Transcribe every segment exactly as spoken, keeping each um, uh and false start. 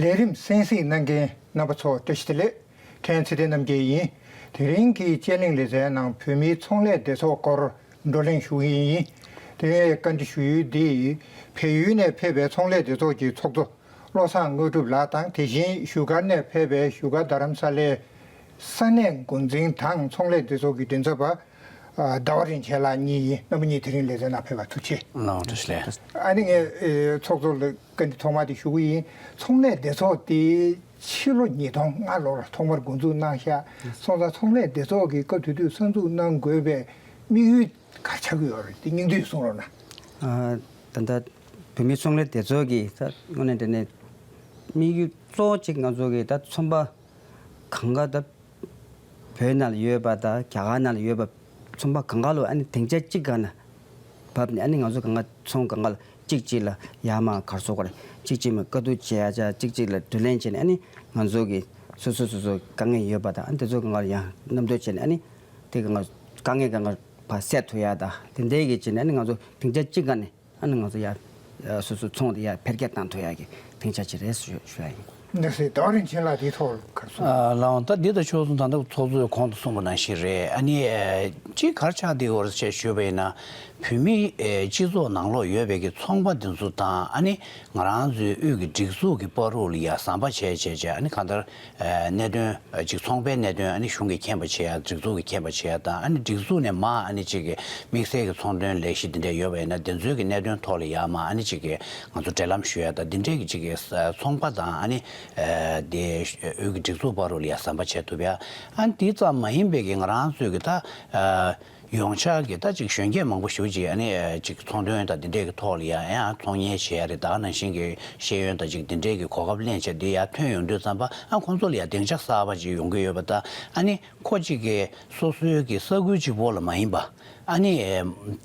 ལས་རིམ་གསན་གཟིགས་གནང་མཁན་རྣམ་པ་ཚོ་བཀྲ་ཤིས་བདེ་ལེགས། ཕྲན་ཚེ་བརྟན་རྣམ་རྒྱལ་ཡིན། དེ་རིང་གི་དཔྱད་གླེང་ལེ་ཚན་ནང་བོད་མིའི་ཚོང་ལས་སྡེ་ཚོགས་སྐོར་བགྲོ་གླེང་ཞུ་གི་ཡིན། དེ་བཀའ་འདྲི་ཞུ་ཡུལ་འདི། བལ་ཡུལ་ནས་ཕེབས་པའི་ཚོང་ལས་སྡེ་ཚོགས་ཀྱི་ཚོགས་གཙོ་བློ་བཟང་དངོས་གྲུབ་ལགས་དང་། དེ་བཞིན་བཞུགས་སྒར་ནས་ཕེབས་པའི་བཞུགས་སྒར་རྡ་རམ་ས་ལའི་ས་གནས་འགོ་འཛིན་དང་ཚོང་ལས་སྡེ་ཚོགས་ཀྱི་མགྲིན་ཚབ་པ་ཟླ་བ་རིན་ཆེན་ལགས་གཉིས་ཡིན། རྣམ་པ་གཉིས་དེ་རིང་ལེ་ཚན་ནང་ཕེབས་པར་ཐུགས་རྗེ་ཆེ། ལགས་འོང་། བཀྲ་ཤིས་བདེ་ལེགས། ཨ་ནི་ངས་ཚོགས་གཙོ་ལ་བཀའ་འདྲི་ཐོག་མ་དེ་ཞུ་གི་ཡིན། ཚོང་ལས་སྡེ་ཚོགས་དེ་ཕྱི་ལོ་ཉིས་སྟོང་ལྔ་ལོར་ཐོག་མར་འགོ་འཛུགས་གནང་ཤག་སོང་ཙང་ཚོང་ལས་སྡེ་ཚོགས་ཀྱི་སྐབས་དེ་དུས་གསར་འཛུགས་གནང་དགོས་པའི་དམིགས་ཡུལ་ག་རེ་ཆགས་ཀྱི་ཡོད་རེད། དེ་སྙིང་བསྡུས་གསུང་རོགས་གནང་། ཨ། ད་ལྟ་བོད་མིའི་ཚོང་ལས་སྡེ་ཚོགས་ཀྱི་ད་དངོས་གནས་དྲང་གནས་དམིགས་ཡུལ་གཙོ་བོ་གཅིག་ང་ཚོ་གི་ད་ཚོང་པ་གང་ག་ད་བོད་ནང་ལ་ཡོད་པ་དང་རྒྱ་གར་ནང་ལ་ཡོད་པ་ཚོང་པ་གང་ག་ལོ་ཨ་ནི་སྡིངས་ཆ་གཅིག་སྒང་ན་བབས་ནས། ཨ་ནི་ང་ཚོ་གང་ག་ཚོང་གང་ག་ལ་གཅིག་གཅིག་ལ་ཡར་མར་ག་རེ་ཟེར་དགོས་རེད། གཅིག་གཅིག་མ་བཀའ་བསྡུར་བྱེད་ཡ་ཆ། གཅིག་གཅིག་ལ་བགྲོ་གླེང་བྱས་ནས། ཨ་ནི་ང་ཚོ་གི་སོ་སོ་སོ་སོ་དཀའ་ངལ་ཡོད་པ་དང་། ཨ་ནི་དེ་ཚོ་གང་ག་ལ་ཡང་མཉམ་དུ་བྱས་ནས། ཨ་ནི་དེ་གང་ག་དཀའ་ངལ་གང་ག་ཕར་སེལ་ཐུབ་ཡ་དང་དེ་འདྲའི་གི་བྱས་ནས། ཨ་ནི་ང་ཚོ་སྡིངས་ཆ་གཅིག་སྒང་ནས། ཨ་ནི་ང་ཚོ་ཡར་སོ་སོ་ཚོང་དེ་ཡར་འཕེལ་རྒྱས་བཏང་ཐུབ་ཡ་གི་སྡིངས་ཆ་ཅིག་རེད་ཞུ་ཞུ་ཡ་ཡིན། འདི་སེ་ཟླ་བ་རིན་ཆེན་ལགས་དེའི་ཐོག་ག་རེ་གསུངས། ཨ། ལགས་འོང་། ད་འདི་དང་ཕྱོགས་མཚུངས་ད་ལྟ་ཚོགས་གཙོས་གོང་དུ་གསུངས་པ་ནང་བཞིན་རེད། ཨ་ནི་ཨ་གཅིག་ག་རེ་ཆགས་བསྡད་ཡོད་རེད་ཅེས་ཞུས་པ་ཡིན་ན། བོད་མིའི་ཨ་སྤྱི་ཚོགས་ནང་ལོགས་ཡོད་པའི་གི་ཚོང་པ་འདི་ཚོ་དང་། ཨ་ནི་ང་རང་ཚོའི་དབུས་ཀྱི་སྒྲིག་འཛུགས་ཀྱི་བར་དུ་ལ་ཡ་ཟམ་པ་བྱས་བྱས་བྱས། ཨ་ནི་གང་ལྟར་ཨ་གནད་དོན་ཨ་ཅིག་ཚོང་པའི་གནད་དོན། ཨ་ནི་གཞུང་གིས་མཁྱེན་པ་བྱེད་ཡ། སྒྲིག་འཛུགས་ཀྱིས་མཁྱེན་པ་བྱེད་ཡ་དང་། ཨ་ནི་སྒྲིག་འཛུགས་ནས་མར་ཨ་ནི་ཅིག་གི་དམིགས་བསལ་གྱི་ཚོང་དོན་ལས་གཞི་འདི་འདྲ་ཡོད་པ་ཡིན་ན། འདི་ཚོའི་གི་གནད་དོན་ཐོག་ལ་ཡ་མར་ཨ་ནི་ཅིག་གི་ང་ཚོ་འབྲེལ་ལམ་ཞུ་ཡ་དང་། འདི་འདྲའི་གི་ཅིག་གི་ཚོང་པ་དང་ཨ་ནི་ཨ་དེ་དབུས་ཀྱི་སྒྲིག་འཛུགས་བར་དུ་ལ་ཡ་ཟམ་པ་བྱེད་ཐུབ་ཡ། ཨ་ནི་དེ་ཙམ་མ་ཡིན་པའི་གི་ང་རང་ཚོའི་གི་ད་ཨ་ཡོངས་ཆགས་ཀྱི་ད་ཅིག་གཞོན་སྐྱེས་མང་པོ་ཞེ་པོ་ཅིག་ཨ་ནི་ཨ་ཅིག་ཚོང་དོན་དང་འདི་འདྲའི་གི་ཐོག་ལ་ཡ་ཡང་ཚོང་གཉེར་བྱེད་ཡ་རེད། ད་ག་ནང་བཞིན་གི་ཤེས་ཡོན་དང་ཅིག་འདི་འདྲའི་གི་གོ་སྐབས་ལེན་བྱས་འདི་ཡར་ཐོན་ཡོང་དུས་ཙམ་པ། ཨ་ཁོང་ཚོ་ལ་ཡ་སྡིངས་ཆ་གསར་པ་ཅིག་ཡོང་གི་ཡོད་པ་དང་། ཨ་ནི་ཁོ་གཅིག་གི་སོ་སོའི་གི་ས་ཁུལ་གཅིག་པོ་ལ་མ་ཡིན་པ། ཨ་ནི་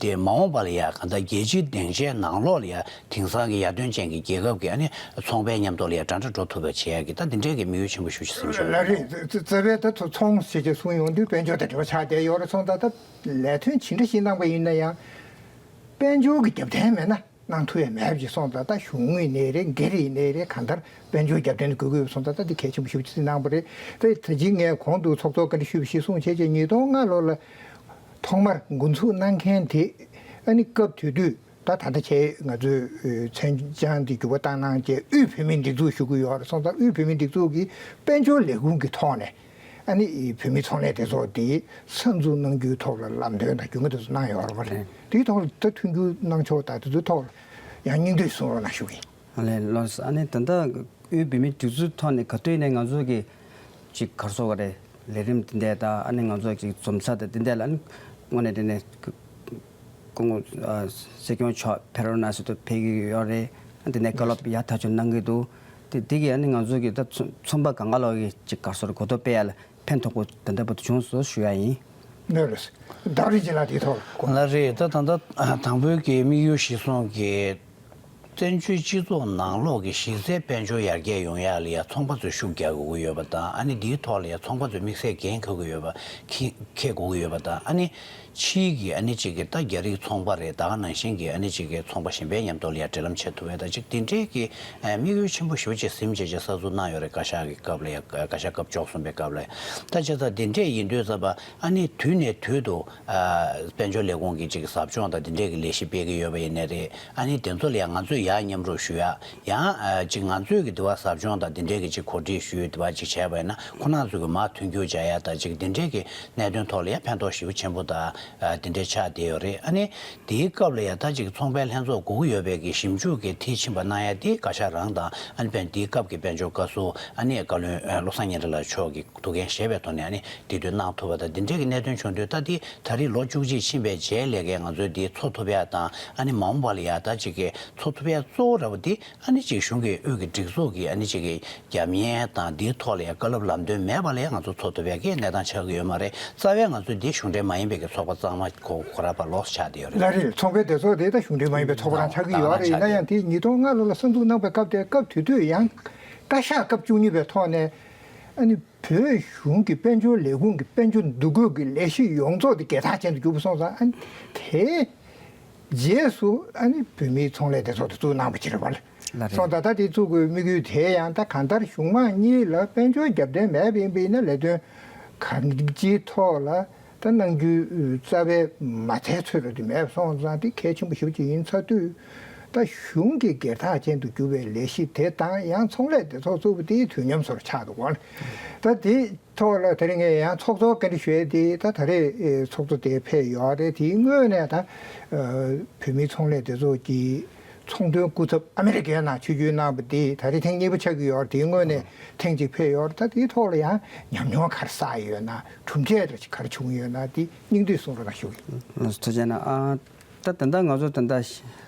དེ་མ་འོངས་པ་ལ་ཡ་གང་ལྟར་རྒྱལ་སྤྱིའི་སྡིངས་ཆའི་ནང་ལོགས་ལ་ཡ་དེང་སང་གི་ཡར་ཐོན་ཅན་གྱི་རྒྱལ་ཁབ་ཀྱི་ཨ་ནི་ཚོང་པའི་མཉམ་དུ་ལ་ཡ་འདྲ་འདྲ་འགྲོ་ཐུབ་པ་བྱེད་ཡ་གི་ད་འདི་འདྲའི་གི་དམིགས་ཡུལ་ཆེན་པོ་ཞེ་པོ་ཅིག་ཟིན་བཞག་ལགས་རེད། རྩ་བའི་ད་ཚོང་ཞེས་བྱས་གསུངས་ཡོང་དུས་དཔལ་འབྱོར་དང་འབྲེལ་བ་ཆགས་བསྡད་ཡོད་རེད། སོང་ཙང་ད་ལས་དོན་ཇི་འདྲ་ཞིག་གནང་པ་ཡིན་ན་ཡང་དཔལ་འབྱོར་གྱི་རྒྱབ་རྟེན་མེད་ན་གནང་ཐུབ་ཡ་མེད་པ་ཅིག་སོང་ཙང་། ད་གཞུང་ཡིན་ནའི་རེད། སྒེར་ཡིན་ནའི་རེད། གང་ལྟར་དཔལ་འབྱོར་རྒྱབ་རྟེན་དེ་དགོས་ཀྱི་ཡོད་པ་སོང་ཙང་། ད་འདི་གལ་ཆེན་པོ་ཞེ་པོ་ཅིག་གནང་པ་རེད། དེ་ད་ཅི་ངས་གོང་དུ་ཚོགས་གཙོར་བཀའ་འདྲི་ཞུས་པ་གཞིར་བཟུང་བྱས་རྗེས་ཉིས་སྟོང་ལྔ་ལོ་ལ་ཐོག་མར་འགོ་འཛུགས་གནང་མཁན་དེ། ཨ་ནི་སྐབས་དེ་དུས་ད་ད་ལྟ་ཁྱེད་ང་ཚོས་མཚན་བྱང་འདི་འགྱུར་བ་བཏང་གནང་བྱས་དབུས་བོད་མིའི་སྒྲིག་འཛུགས་ཞུ་གི་ཡོད་རེད། སོང་ཙང་དབུས་བོད་མིའི་སྒྲིག་འཛུགས་ཀྱི་དཔལ་འབྱོར་ལས་ཁུངས་ཀྱི་ཐོག་ནས་ཨ་ནི་བོད་མིའི་ཚོང་ལས་སྡེ་ཚོགས་འདི་གསར་འཛུགས་གནང་རྒྱུའི་ཐོག་ལ་ལམ་སྟོན་དང་རྒྱུས་མངའ་དེ་ཚོ་གནང་ཡོད་རེད་པ། ལགས། དེའི་ཐོག་ལ་ད་མཐུན་འགྱུར་གནང་ཕྱོགས་དང་དེ་ཚོའི་ཐོག་ལ་ཡང་སྙིང་བསྡུས་གསུང་རོགས་གནང་ཞུ་གི་ཡིན། ཨ་ལས། ལགས་སོ། ཨ་ནི་ད་ལྟ་དབུས་བོད་མིའི་སྒྲིག་འཛུགས་ཐོག་ནས་ག་དུས་ནས་ང་ཚོ་གི་ཅིག་ག་རེ་ཟེར་དགོས་རེད། ལས་རིམ་དེ་འདྲ་དང་། ཨ་ནི་ང་ཚོ་ཅིག་འཛོམས་ས་དང་དེ་འདྲ་ལ། ཨ་ནི་དངོས་གནས་དྲང་གནས་སྐུ་ངོ་ཨ་སྲིད་སྐྱོང་མཆོག་ཕེབས་རོགས་གནང་ཟེར་དུས་ཕེབས་ཀྱི་ཡོད་རེད། ཨ་དེ་ནས་བཀའ་སློབ་ཡག་ཐག་ཆོད་གནང་གི་འདུག་དེ་དེ་གིས་ཨ་ནི་ང་ཚོ་གི་ད་ཚོ་ཚོང་པ་སྒང་ག་ལོག་གི་ཅིག་ག་རེ་ཟེར་དགོས་རེད། གོ་རྟོགས་སྤེལ་ཡ་ལ་ཕན་ཐོགས་པོ་ད་ལྟ་བར་དུ་བྱུང་སོང་ཞུ་ཡ་ཡིན། ལགས་རེད། ཟླ་བ་རིན་ཆེན་ལགས་དེའི་ཐོག་ལ། ལགས་རེད། ད་ད་ལྟ་དང་པོའི་གི་དམིགས་ཡུལ་གཞིར་བཟུང་གི་བཙན་བྱོལ་སྤྱི་ཚོགས་ནང་ལོགས་ཀྱི་གཞི་རྩའི་དཔལ་འབྱོར་ཡར་རྒྱས་ཡོང་ཡ་ལ་ཡ་ཚོང་པ་ཚོས་ཤུགས་རྒྱག་དགོས་ཀྱི་ཡོད་པ་དང་། ཨ་ནི་འདིའི་ཐོག་ལ་ཡ་ཚོང་པ་ཚོས་དམིགས་བསལ་འགན་འཁུར་དགོས་ཡོད་པ། འཁྱེར་འཁྱེར་དགོས་ཀྱི་ཡོད་པ་དང་། ཨ་ནི་ཕྱིའི་གི་ཨ་ནི་ཅིག་གི་ད་རྒྱ་རིགས་ཚོང་པ་རེད། ད་ག་ནང་བཞིན་གི་ཨ་ནི་ཅིག་གི་ཚོང་པ་གཞན་པའི་མཉམ་དུ་ལ་ཡ་འབྲེལ་ལམ་བྱེད་ཐུབ་པ་དང་ཅིག་དེ་འདྲའི་གི་ཨ་དམིགས་ཡུལ་ཆེན་པོ་ཞེ་པོ་ཅིག་ཟིན་བྱས་ཅིག་གསར་འཛུགས་གནང་ཡོད་རེད། བཀའ་ཤག་གི་སྐབས་ལ་ཡ། བཀའ་ཤག་སྐབས་བཅུ་གསུམ་པའི་སྐབས་ལ་ཡ། ད་བྱས་ཙང་དེ་འདྲས་ཡིན་དུས་ཙམ་པ། ཨ་ནི་དུས་ནས་དུས་སུ་ཨ་དཔལ་འབྱོར་ལས་ཁུངས་ཀྱི་ཅིག་ཟབ་སྦྱོང་དང་དེ་འདྲས་ཀྱི་ལས་གཞི་སྤེལ་གྱི་ཡོད་པ་ཡིན་ནའི་རེད། ཨ་ནི་དེ་ཚོ་ལ་ཡང་ང་ཚོས་ཡར་མཉམ་རུབ་ཞུ་ཡ། ཡང་ཨ་ཅིག་ང་ཚོས་ཀྱི་དེ་བ་ཟབ་སྦྱོང་དང་དེ་འདྲས་ཀྱི་ཅིག་གོ་སྒྲིག་ཞུས་དེ་བ་ཅིག་བྱས་པ་ཡིན་ན། ཁོ་རང་ཚོས་ཀྱི་མར་མཐུན་འགྱུར་སྦྱར་ཡ་དང་ཅིག་དེ་འདྲས་ཀྱི་གནད་དོན་ཐོག་ལ་ཡང་ཕན་ཐོགས་ཞེ་པོ་ཆེན་པོ་དང་ཨ་དེ་འདྲས་ཆགས་བསྡད་ཡོད་རེད། ཨ་ནི་དེའི་སྐབས་ལ་ཡང་ད་ཅིག་ཚོང་པའི་ལྷན་ཚོགས་དགོས་ཀྱི་ཡོད་པའི་གི་ཞིབ་འཇུག་གི་མཐིལ་ཕྱིན་པ་གནང་ཡ་དེ་བཀའ་ཤག་རང་དང་། ཨ་ནི་དཔལ་དེའི་སྐབས་ཀྱི་དཔལ་འབྱོར་བཀའ་ཟུར་ཨ་ནི་བཀའ་བློན་བློ་བཟང་སྙན་གྲགས་ལགས་མཆོག་གིས་ཐུགས་འགན་བཞེས་པའི་ཐོག་ནས་ཨ་ནི་དེ་དུས་གནང་ཐུབ་པ་དང་། འདི་འདྲའི་གི་གནད་དོན་བྱུང་དུས་ད་འདི་ད་རེས་ལོ་བཅུ་གཅིག་ཕྱིན་པའི་རྗེས་ལས་ཀའི་ང་ཚོས་འདི་འཚོ་ཐུབ་ཡ་དང་། ཨ་ནི་མ་འོངས་པ་ལ་ཡ་ད་ཅིག་གི་འཚོ་ཐུབ་ཡ་གཙོ་བོ་འདྲ་བོ་འདི་ཨ་ནི་ཅིག་གཞུང་གི་དབུས་ཀྱི་སྒྲིག་འཛུགས་ཀྱི་ཨ་ནི་ཅིག་གི་རྒྱབ་གཉེར་དང་འདིའི་ཐོག་ལ་ཡ་བཀའ་སློབ་ལམ་སྟོན་མེད་པ་ལ་ཡ་ང་ཚོ་འཚོ་ཐུབ་ཡ་གི་གནས་སྟངས་ཆགས་ཀྱི་ཡོད་མ་རེད། རྩ་བའི་ང་ཚོ་འདི་གཞུང་འབྲེལ་མ་ཡིན་པའི་གི་ཚོགས་པ་གཙང་མ་ཁོ་ཁོ་ར་པ་ལོགས་ཆགས་བསྡད་ཡོད་རེད། ལགས་རེད། ཚོང་པའི་སྡེ་ཚོགས་དེ་ད་གཞུང་འབྲེལ་མ་ཡིན་པའི་ཚོགས་པ་རང་ཆགས་ཀྱི་ཡོད་རེད། ཡིན་ན་ཡང་དེ་ཉིས་སྟོང་ལྔ་ལོ་ལ་གསར་འཛུགས་གནང་པའི་སྐབས་དེ། སྐབས་དེ་དུས་ཡང་བཀའ་ཤག་སྐབས་བཅུ་གཉིས་པའི་ཐོག་ནས་ཨ་ནི་བོད་གཞུང་གི་དཔལ་འབྱོར་ལས་ཁུངས་ཀྱི་དཔལ་འབྱོར་འདུ་འགོད་ཀྱི་ལས་གཞི་ཡོངས་རྫོགས་དེ་རྒྱལ་ཐང་ཅན་དུ་གྱུར་པ་སོང་ཙང་། ཨ་ནི་དེའི་རྗེས་སུ་ཨ་ནི་བོད་མིའི་ཚོང་ལས་སྡེ་ཚོགས་དེ་བཙུགས་གནང་བ་ཅིག་རེད་པ། ལགས་ ལགས་རེད། སོང་ད་ལྟ་དེ་བཙུགས་དགོས་དམིགས་ཡུལ་དེ་ཡང་ད་གང་ལྟར་གཞུང་མང་གཉིས་ལ་དཔལ་འབྱོར་རྒྱབ་རྟེན་མེད་པ་ཡིན་པ་ཡིན་ན་ལས་དོན་གང་ཅིའི་ཐོག་ལ་ད་གནང་རྒྱུའི་རྩ་བའི་མ་མཐའི་ཚོད་དུ་དེ་མེད་པ་སོང་ཙང་དེ་གལ་ཆེན་པོ་ཞེ་པོ་ཅིག་ཡིན་ཚར་དུས། ད་གཞུང་གི་སྒེར་བདག་ཅན་དུ་གྱུར་པའི་ལས་གཞི་དེ་དང་ཡང་ཚོང་ལས་སྡེ་ཚོགས་བཙུགས་པ་དེའི་དུས་མཉམ་སོར་ཆགས་འདུག་གོ། ད་དེ་ཐོག་ལ་དེ་རིང་ངས་ཡང་ཚོགས་གཙོ་བཀའ་འདྲི་ཞུ་ཡས་དེ་ད་ད་རེས་ཨེ་ཚོགས་གཙོ་དེ་ཕེབས་ཡོད་རེད། དེའི་སྔོན་ནས་ད་ཨ་བོད་མིའི་ཚོང་ལས་སྡེ་ཚོགས་ཀྱི་ཚོང་དོན་སྐུ་ཚབ་ཨ་མི་རི་ཀའི་ནང་ཆིབས་བསྒྱུར་གནང་བ་དེ་ད་རེས་ཐེངས་གཉིས་པ་ཆགས་ཀྱི་ཡོད་རེད། དེའི་སྔོན་ནས་ཐེངས་གཅིག་ཕེབས་ཡོད་རེད། ད་དེའི་ཐོག་ལ་ཡང་ཉམས་མྱོང་ག་རེ་བསགས་ཡོད་ན། གྲུབ་འབྲས་རེ་ག་རེ་བྱུང་ཡོད་ན། དེ་སྙིང་བསྡུས་གསུང་རོགས་གནང་ཞུ་གི་ཡིན། ཐུགས་རྗེ་གནང་། ཨ་ད་ད་ལྟ་ང་ཚོ་ད་ལྟ་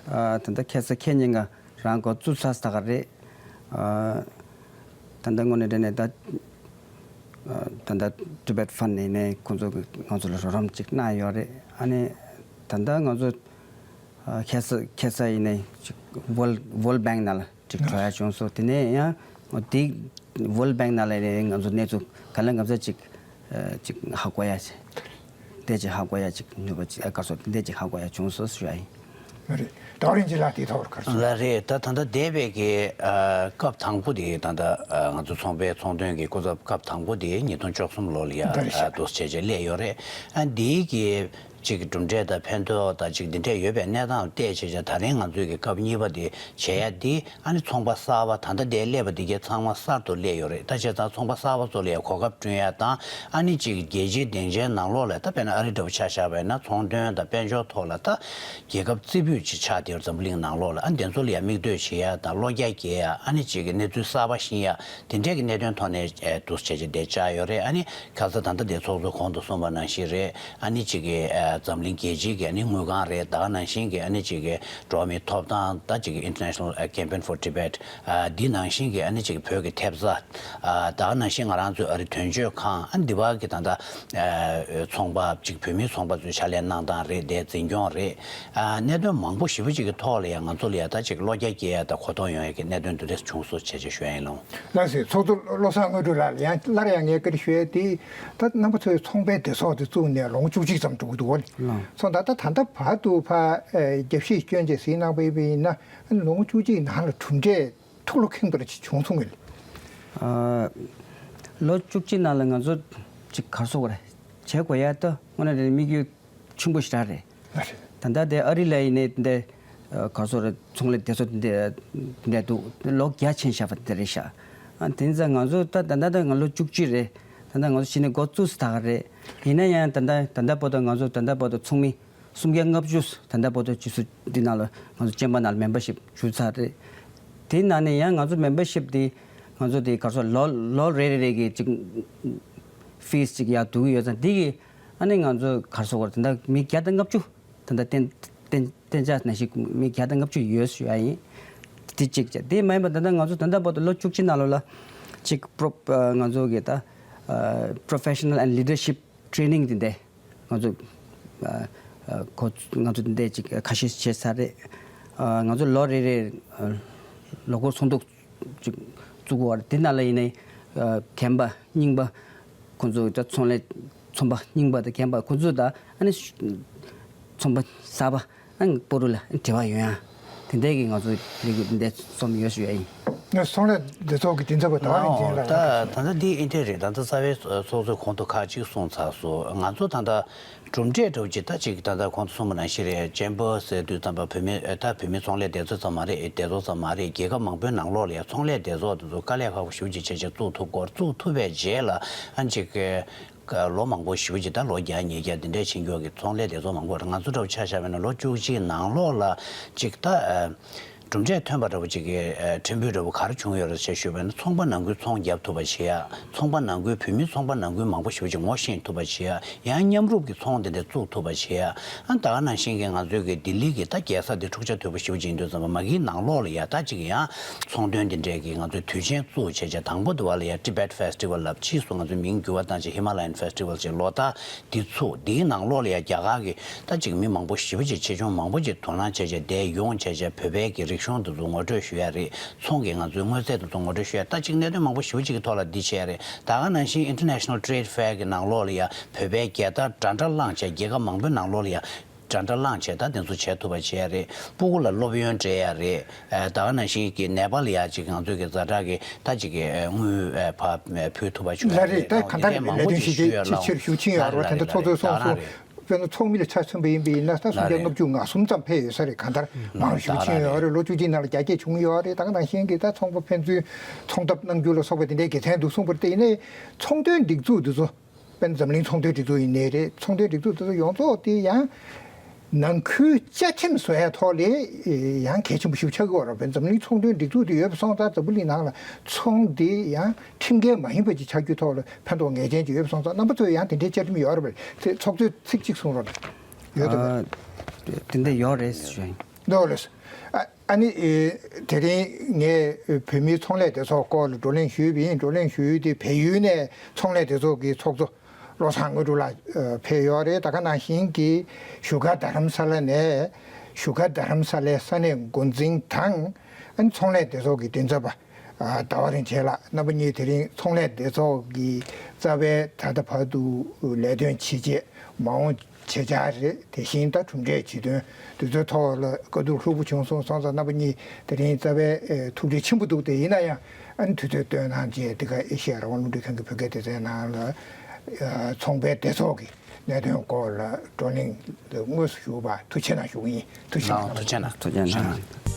ཨ་ད་ལྟ་ཁ་སང་ཁ་ཉིན་ཀ་རང་འགོ་བཙུགས་ཚར་ཚར་ག་རེད། ཨ་ད་ལྟ་དངོས་གནས་དྲང་གནས་ད་ཨ་ད་ལྟ་Tibet Fund ནས་ནས་ཁོང་ཚོ་གིས་ང་ཚོ་ལ་རོགས་རམ་ཅིག་གནང་ཡོད་རེད། ཨ་ནི་ད་ལྟ་ང་ཚོ་ཨ་ཁ་སང་ཁ་སང་ཡིན་ནའི་ཅིག་World World Bank ནང་ལ་ཅིག་འགྲོ་ཡ་བྱུང་སོང་། དེ་ནས་ཡང་དེ་World Bank ནང་ལ་ནས་ང་ཚོ་གནས་ཚུལ་ག་ལེ་ག་ཚོད་ཅིག་ཨ་ཅིག་ཧ་གོ་ཡ་ཅིག་དེ་ཅིག་ཧ་གོ་ཡ་ཅིག་ནུས་པ་ཅིག་ཨ་ག་ཚོད་དེ་ཅིག་ཧ་གོ་ཡ་བྱུང་སོང་ཞུ་ཡ་ཡིན། ལགས་རེད། ད་རིན་ཆེན་ལགས་དེའི་ཐོག་ལ་ག་རེ་གསུང་། ལགས་རེད། ད་ད་ལྟ་འདས་པའི་གི་ཨ་སྐབས་དང་པོ་དེ་ད་ལྟ་ཨ་ང་ཚོ་ཚོང་པའི་ཚོང་དོན་གྱི་སྐུ་ཚབ་སྐབས་དང་པོ་དེ་ཉིས་སྟོང་བཅུ་གསུམ་ལོ་ལ་ཡ་ད་རེད་ཤག་ཨ་འདུག་སེ་བྱས་བྱས་སླེབས་ཡོད་རེད། ཨ་འདིའི་གི་ཅིག་གྲུབ་འབྲས་དང་ཕན་ཐོགས་དང་ཅིག་འདི་འདྲས་ཡོད་པའི་གནས་སྟངས་བལྟས་བྱས་བྱས་ད་རིང་ང་ཚོའི་གི་སྐབས་གཉིས་པ་དེ་བྱས་ཡ་དེ། ཨ་ནི་ཚོང་པ་གསར་པ་ད་ལྟ་འདིར་སླེབས་པ་འདི་གའི་ཚང་མ་གསར་དུ་སླེབས་ཡོད་རེད། ད་བྱས་ཙང་ཚོང་པ་གསར་པ་ཚོ་ལ་ཡང་གོ་སྐབས་བསྐྲུན་ཡ་དང་། ཨ་ནི་ཅིག་རྒྱལ་སྤྱིའི་སྡིངས་ཆའི་ནང་ལོགས་ལ་ད་དཔེར་ན་ཨ་རི་འདྲ་པོ་ཆ་བཞག་པ་ཡིན་ན་ཚོང་དོན་དང་དཔལ་འབྱོར་ཐོག་ལ་ད་རྒྱལ་ཁབ་རྩེ་ཕུད་ཅིག་ཆགས་བསྡད་ཡོད་རེད། འཛམ་བུ་གླིང་ནང་ལོགས་ལ། ཨ་ནི་དེ་ཚོ་ལ་ཡང་མིག་ལྟོས་བྱེད་ཡ་དང་བློ་རྒྱ་སྐྱེད་ཡ། ཨ་ནི་ཅིག་གི་གནས་ཚུལ་གསར་པ་ཤེས་ཡ་དེ་འདྲས་ཀྱི་གནད་དོན་ཐོག་ནས་ཨེ་འདུག་སེ་བྱས་བྱས་བསྡད་བཅར་ཡོད་རེད། ཨ་ནི་ཁ་སང་ད་ལྟ་དེ་ཚོགས་གཙོས་གོང་དུ་གསུངས་པ་ནང་བཞིན་རེད། ཨ་ནི་ཅིག་གི་ཨ་འཛམ་གླིང་རྒྱལ་སྤྱིའི་གི་ཨ་ནི་དངུལ་ཁང་རེད། ད་ག་ནང་བཞིན་གི་ཨ་ནི་ཅིག་གི་འགྲོ་བ་མིའི་ཐོབ་ཐང་ད་ཅིག་གི་International Campaign for Tibet ཨ་འདི་ནང་བཞིན་གི་ཨ་ནི་ཅིག་བོད་ཀྱི་ཐེབས་རྩ། ཨ་ད་ག་ནང་བཞིན་ང་རང་ཚོའི་ཨ་རི་དོན་གཅོད་ཁང་། ཨ་འདི་བར་གི་ད་ལྟ་ཨ་ཚོང་པ་ཅིག་བོད་མིའི་ཚོང་པ་ཚོའི་ཕྱག་ལས་གནང་སྟངས་རེད། དེ་འཛིན་སྐྱོང་རེད། ཨ་གནད་དོན་མང་པོ་ཞེ་པོ་ཅིག་གི་ཐོག་ལ་ཡང་ང་ཚོ་ལ་ཡང་ད་ཅིག་བློ་རྒྱ་སྐྱེད་ཡ་དང་གོ་རྟོགས་ཡོང་ཡ་གི་གནད་དོན་འདི་འདྲས་བྱུང་སོང་བྱས་བྱས་ཞུ་ཡ་ཡིན་ལགས། ལགས་སེ། ཚོགས་གཙོ་བློ་བཟང་དངོས་གྲུབ་ལགས་ལ་ཡང་སླར་ཡང་ངས་བཀའ་འདྲི་ཞུ་ཡ་དེ། ད་རྣམ་པ་ཚོའི་ཚོང་པའི་སྡེ་ཚོགས་དེ་བཙུགས་ནས་ལོ་ངོ་བཅུ་གཅིག་ཙམ་འགྲོ་གི་འདུག་བ། ལགས། སོང་ད་ད་ད་ལྟ་བར་དུ་ཕར་ཨེ་རྒྱབ་བཤིག་སྐྱོན་བཅས་གཟིགས་གནང་པ་ཡིན་ན་ལོ་ངོ་བཅུ་གཅིག་ནང་ལ་གྲུབ་འབྲས་ཐུགས་ལ་ཁེངས་པ་ཅིག་བྱུང་སོང་ངས། ཨ་ལོ་བཅུ་གཅིག་ནང་ལ་ང་ཚོ་ཅིག་ག་རེ་ཟེར་དགོས་རེད། བྱེད་དགོས་ཡ་ད་དངོས་གནས་དྲང་གནས་དམིགས་ཡུལ་ཆེན་པོ་ཞེ་དྲག་རེད། ད་ལྟ་དེ་ཨ་རི་ལ་ཡིན་ནའི་འདི་ག་རེ་ཟེར་དགོས་རེད། ཚོང་ལས་སྡེ་ཚོགས་འདི་འདི་འདུག་ལོ་བརྒྱ་ཕྱིན་བཞག་པ་འདི་རེད་ཤག་ཨ་དེ་ཡིན་ཙང་ང་ཚོ་ད་ད་ལྟ་ད་ང་ལོ་བཅུ་གཅིག་རེད། ད་ལྟ་ང་ཚོ་གཞི་ནས་འགོ་བཙུགས་ཚར་ད་ག་རེད། ཡིན་ན་ཡང་ད་ལྟ་ད་ལྟ་བར་དུ་ང་ཚོ་ད་ལྟ་བར་དུ་ཚོགས་མི་སུམ་བརྒྱ་ལྔ་བཅུ་ད་ལྟ་བར་དུ་ཇི་སུ་འདི་ནང་ལ་ང་ཚོ་ཅེམ་བར་ནང་ལ་མེམ་བར་ཤིབ་ཞུས་ཚར་རེད། དེའི་ནང་ནས་ཡང་ང་ཚོ་མེམ་བར་ཤིབ་དེ་ང་ཚོ་དེ་ག་རེ་ཟེར་ལོ་ལོ་རེ་རེ་རེ་གི་ཅིག་ཧྥིས་ཅིག་ཡར་བསྡུ་གི་ཡོད་ཙང་། དེ་གི་ཨ་ནི་ང་ཚོ་ག་རེ་ཟེར་དགོས་རེད། ད་ལྟ་མི་བརྒྱ་དང་ལྔ་བཅུ་ད་ལྟ་གཏན་གཏན་གཏན་འཇགས་ནང་བཞིན་མི་བརྒྱ་དང་ལྔ་བཅུ་ཡོད་ཞུ་ཡ་ཡིན། དེ་གཅིག་བྱས། དེ་མ་ཡིན་པ་ད་ལྟ་ང་ཚོ་ད་ལྟ་བར་དུ་ལོ་བཅུ་གཅིག་ནང་ལོགས་ལ་ཅིག་པྲོ་ཨ་ང་ཚོ་གི་ད་ཨ་Professional and Leadership Training དེ་འདྲ་ང་ཚོ་ཨ་ཨ་གོ་ང་ཚོ་དེ་འདྲ་ཅིག་ཁ་ཤས་བྱས་ཚར་རེད། ཨ་ང་ཚོ་ལོ་རེ་རེ་ཨ་ལོ་འཁོར་ཚོགས་འདུ་ཅིག་བཙུགས་པ་རེད། དེ་ནང་ལ་ཡིན་ནའི་ཨ་རྒན་པ་རྙིང་པ་ཁོང་ཚོ་ད་ཚོང་ལས་ཚོང་པ་རྙིང་པ་དང་རྒན་པ་ཁོང་ཚོ་ད་ཨ་ནི་ཚོང་པ་གསར་པ་ཨ་ནི་སྤོ་རུ་ལ་དྲི་བ་ཡོང་ཡ་དེ་འདྲའི་གི་ང་ཚོ་ལས་འགུལ་འདི་འདྲ་རྩོམ་ཡོད་ཞུ་ཡ་ཡིན། ངས་ཚོང་ལས་སྡེ་ཚོགས་ཀྱི་མགྲིན་ཚབ་པ་ཟླ་བ་རིན་ཆེན་ལགས། ད་ད་ལྟ་འདི་ཨིན་ཊར་རེད། ད་ལྟ་རྩ་བའི་ཚོགས་གཙོས་གོང་དུ་ཁག་ཅིག་གསུངས་ཚར་སོང་། ང་ཚོ་ད་ལྟ་གྲུབ་འབྲས་འདྲ་བོ་ཅིག་ད་ཅིག་ད་ལྟ་གོང་དུ་གསུངས་པ་ནང་བཞིན་རེད། ཅེམ་བར་ཟེར་དུས་ཙམ་པ་བོད་མི་ད་བོད་མི་ཚོང་ལས་སྡེ་ཚོགས་ཙམ་མ་རེད། སྡེ་ཚོགས་ཙམ་མ་རེད། རྒྱལ་ཁབ་མང་པོའི་ནང་ལོགས་ལ་ཡང་ཚོང་ལས་སྡེ་ཚོགས་དེ་ཚོ་དཀའ་ལས་ཁག་པོ་ཞེ་པོ་ཅིག་བྱས་བྱས་བཙུགས་ཐུབ་ཀྱི་ཡོད་རེད། བཙུགས་ཐུབ་པའི་རྗེས་ལ་ཨ་ཅིག་ལོ་མང་པོ་ཞེ་པོ་ཅིག་ད་ལོ་བརྒྱ་ཉིས་བརྒྱ་འདི་འདྲས་ཕྱིན་ཀྱོག་གི་ཚོང་ལས་སྡེ་ཚོགས་མང་པོ་རེད། ང་ཚོ་འདྲ་བོ་ཆ་བཞག་པ་ཡིན་ན་ལོ་བཅུ་གཅིག་ནང་ལོགས་ལ་ཅིག་ད་གྲུབ་འབྲས་ཐོན་པ་འདྲ་བོ་ཅིག་གི་ཕྲན་བུ་འདྲ་བོ་ག་རེ་བྱུང་ཡོད་རེད་ཅེས་ཞུས་པ་ཡིན་ན། ཚོང་པ་ནང་ཁུལ་ཚོང་རྒྱབ་ཐུབ་པ་བྱེད་ཡ། ཚོང་པ་ནང་ཁུལ་བོད་མི་ཚོང་པ་ནང་ཁུལ་མང་པོ་ཞེ་པོ་ཅིག་ངོ་ཤེས་ཐུབ་པ་བྱེད་ཡ། ཡང་མཉམ་རུབ་ཀྱི་ཚོང་དེ་འདྲ་བཙུགས་ཐུབ་པ་བྱེད་ཡ། ཨ་ད་ག་ནང་བཞིན་གྱི་ང་ཚོའི་གི་ལྡི་ལི་གི་ད་རྒྱལ་ས་དེ་འཁྲུག་ཆ་དོད་པོ་ཞེ་པོ་ཅིག་ཡིན་དུས་ཙམ་པ་མ་གིའི་ནང་ལོགས་ལ་ཡ་ད་ཅིག་ཡང་ཚོང་དོན་དེ་འདྲས་ཀྱི་ང་ཚོའི་དུས་ཆེན་བཙུགས་བྱས་བྱས། དང་པོ་དེ་བ་ལ་ཡ་Tibet Festival ལབ། ཕྱིས་སུ་ང་ཚོའི་མིང་འགྱུར་བ་བཏང་བྱས་Himalayan Festival ཅེས་ལོ་ལྟར་འདི་ཚུགས། འདིའི་ནང་ལོགས་ལ་ཡ་རྒྱ་གར་གྱི་ད་ཅིག་མི་མང་པོ་ཞེ་པོ་ཅིག་ཆེ་ཆུང་མང་པོ་ཅིག་དོ་སྣང་བྱས་བྱས་བསྡད་ཡོང་བྱས་བྱས་བོད་པའི་གི་རིག་གཞུང་དེ་ཚོ་ངོ་སྤྲོད་ཞུ་ཡ་རེད། ཚོང་གི་ང་ཚོའི་དངོས་རྫས་དེ་ཚོ་ངོ་སྤྲོད་ཞུ་ཡ། ད་ཅིག་གནད་དོན་མང་པོ་ཞེ་པོ་ཅིག་གི་ཐོག་ལ་འདི་བྱས་ཡ་རེད། ད་ག་ནང་བཞིན་International Trade Fair གི་ནང་ལོགས་ལ་ཡ་བོད་པའི་རྒྱལ་དར་འདྲ་འདྲ་བསླངས་བྱས་རྒྱལ་ཁབ་མང་པོའི་ནང་ལོགས་ལ་ཡ་ འདྲ་འདྲ་བླངས་བྱས་ད་དེ་ཚོ་བྱས་ཐུབ་པ་བྱས་ཡ་རེད། སྤུ་གུ་ལ་སློབ་ཡོན་སྤྲད་ཡ་རེད། ཨ་ད་ག་ནང་བཞིན་གྱི་ནད་པ་ལ་ཡ་ཅིག་ང་ཚོས་ཀྱི་ཛ་དྲག་གི་ད་ཅིག་གི་དངུལ་ཨ་ཕར་ཕུལ་ཐུབ་པ་བྱུང་ཡ་ལ་རེད། རེད། ད་གང་ལྟར་དེ་མང་པོ་ལས་དོན་ཅིག་ཞིབ་ཕྱིར་ཞུ་ཕྱིར་ཞུ་ཕྱིན་ཡོད་རེད་བ། དེ་འདྲ་ཚོགས་གཙོས་གསུངས་སོང་། དཔེར་ན་ཚོགས་མི་ལ་ཆ་མཚོན་པ་ཡིན་པ་ཡིན་ན་ད་སུམ་བརྒྱ་ལྔ་བཅུ་ང་གསུམ་ཙམ་ཕེབས་ཡོད་ས་རེད། གང་ལྟར་མང་རུ་ཞིག་ཕྱིན་ཡོད་རེད། ལོ་བཅུ་གཅིག་ནང་ལ་རྒྱ་སྐྱེད་བྱུང་ཡོད་རེད། ད་ག་ནང་བཞིན་གྱི་ད་ཚོང་པ་ཕན་ཚུན་ཚོང་ཐབས་གནང་རྒྱུ་ལ་སོགས་པ་དེ་འདྲའི་དགེ་མཚན་འདུག་གསུངས་པ་རེད། དེ་ཡིན་ནའི་ཚོང་དོན་སྒྲིག་འཛུགས་འདི་ཚོ་དཔེར་ན་འཛམ་གླིང་ཚོང་དོན་སྒྲིག་འཛུགས་ཡིན་ནའི་རེད། ཚོང་དོན་སྒྲིག་འཛུགས་འདི་ཚོ་ཡོངས་རྫོགས་དེ་ཡང་ནང་ཁུལ་བཅའ་ཁྲིམས་བཟོ་ཡ་ཐོག་ལས་ཡང་གལ་ཆེན་པོ་ཞིག་ཆགས་ཀྱི་ཡོད་རེད། དཔེར་ན་འཛམ་གླིང་ཚོང་དོན་སྒྲིག་འཛུགས་དེ་ཡོད་པ་སོང་ཙང་འཛམ་བུ་གླིང་ནང་ལ་ཚོང་དེ་ཡང་ཁྲིམས་འགལ་མ་ཡིན་པ་ཅིག་ཆགས་རྒྱུའི་ཐོག་ལ་ཕན་ཐོགས་ངེས་ཅན་ཅིག་ཡོད་པ་སོང་ཙང་རྣམ་པ་ཚོས་ཡང་དེ་འདྲའི་བཅའ་ཁྲིམས་ཡོད་རེད་པས། དེ་ཚོགས་གཙོས་ཚིག་གཅིག་གསུང་རོགས། ཡོད་དམ། ཨ། དེ་འདྲ་ཡོད་རེད་ཞུ་ཡིན། འདུག་ལགས། ཨ་ཨ་ནི་ཨེ་དེ་རིང་ངས་བོད་མིའི་ཚོང་ལས་སྡེ་ཚོགས་སྐོར་ལ་བགྲོ་གླེང་ཞུས་པ་ཡིན། བགྲོ་གླེང་ཞུས་ཏེ་བལ་ཡུལ་ནས་ཚོང་ལས་སྡེ་ཚོགས་ཀྱི་ཚོགས་གཙོ་བློ་བཟང་དངོས་གྲུབ་ལགས་ཨ་ཕེབས་ཡོད་རེད། ད་ག་ནང་བཞིན་གྱི་བཞུགས་སྒར་རྡ་རམ་ས་ལ་ནས་བཞུགས་སྒར་རྡ་རམ་ས་ལའི་ས་གནས་འགོ་འཛིན་དང་ཨ་ནི་ཚོང་ལས་སྡེ་ཚོགས་ཀྱི་མགྲིན་ཚབ་པ་ཨ་ཟླ་བ་རིན་ཆེན་ལགས། རྣམ་པ་གཉིས་དེ་རིང་ཚོང་ལས་སྡེ་ཚོགས་ཀྱི་རྩ་བའི་ད་ལྟ་བར་དུ་ལས་དོན་བྱེད་ཆེད་མ་འོངས་བྱེད་འཆར་རེད། དེ་བཞིན་ད་གྲུབ་འབྲས་ཇི་ཐོན་དེ་ཚོའི་ཐོག་ལ་བཀའ་བསྡུར་ལྷུག་པོ་བྱུང་སོང་། སོང་ཙང་རྣམ་པ་གཉིས་དེ་རིང་རྩ་བའི་ཨེ་ཐུགས་རྗེ་ཆེན་པོ་འདུག་དེ་ཡིན་ན་ཡང་ཨ་ནི་དུས་ཚོད་བཏོན་གནང་རྗེས་འདི་ག་ཨེ་ཤེ་ཡ་རང་དབང་རླུང་འཕྲིན་ཁང་གི་བོད་སྐད་སྡེ་ཚན་ནང་ལ་ཨ་ཚོང་པའི་སྡེ་ཚོགས་ཀྱི་གནད་དོན་སྐོར་ལ་བགྲོ་གླེང་དངོས་སུ་ཞུགས་པ་ཐུགས་རྗེ་གནང་ཞུ་གི་ཡིན། ཐུགས་རྗེ་གནང་། ཐུགས་རྗེ་གནང་། ཐུགས་རྗེ་གནང་།